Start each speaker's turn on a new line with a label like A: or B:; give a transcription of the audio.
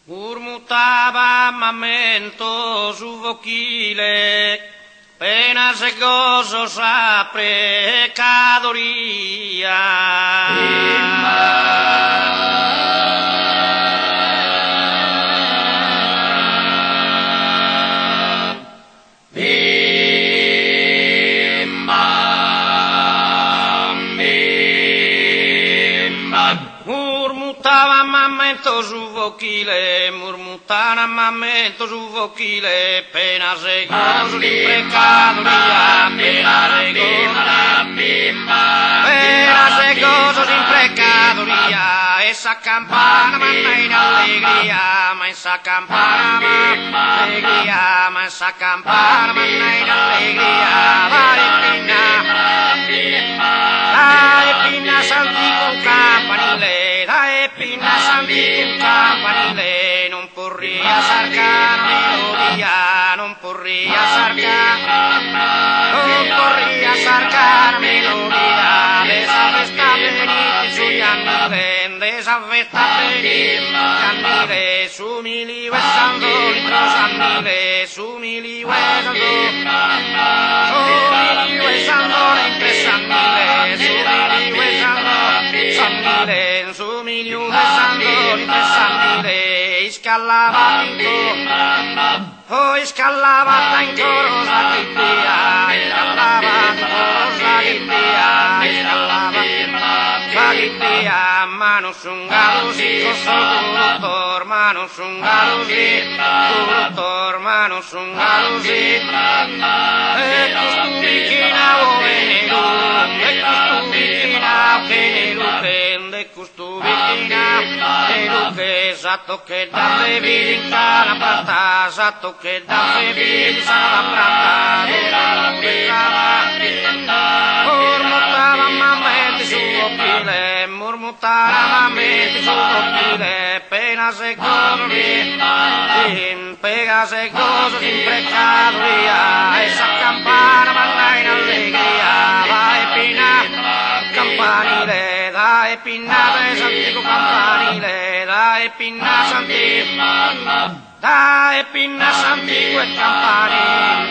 A: Murmutaba m'ammento su fochile, penas e gosos sa precadoria. Murmutaba m'ammento su fochile, murmutana m'ammento su fochile, penas e gosos in precadoria, penas e gosos, penas e gosos in precadoria, e sa campana manna in allegria, ma in sa campana ma allegria, ma in sa campana manna in allegria, dae pinna, dae pinna s'anticu campanile, dae pinna s'anticu campanile, non porria s'arcana melodia, non porria s'arcana, non porria s'arcana melodia, de sa festa benit su giannile, de sa festa benit giannile, su miliu e s'andolitro sannile, su miliu e s'andolitro, su miliu e s'andone intre sannile, su miliu e s'andone, sannile, su miliu de s'andone intre sannile, iscallava in coro, oh iscallava in coro sa chittia, iscallava in coro sa chittia, iscallava sa chittia, ma non sun galu siccos sos guruttos, ma non sun galu siccos, ma non sun galu siccos, e custu bichinau bene e custu bichinau chene luche, de custu bichinau che luche, sa tocchedda de bidinca la prata, sa tocchedda de bidinca la prata, murmutava m'ammento su fochile, murmutava m'ammento su fochile, penas e gosos in penas e gosos in precadoria, e sa campana manna in allegria, dae pinna campanile, dae pinna de s'antigu campanile, dae pinna s'antigu, dae pinna s'antigu e campanile.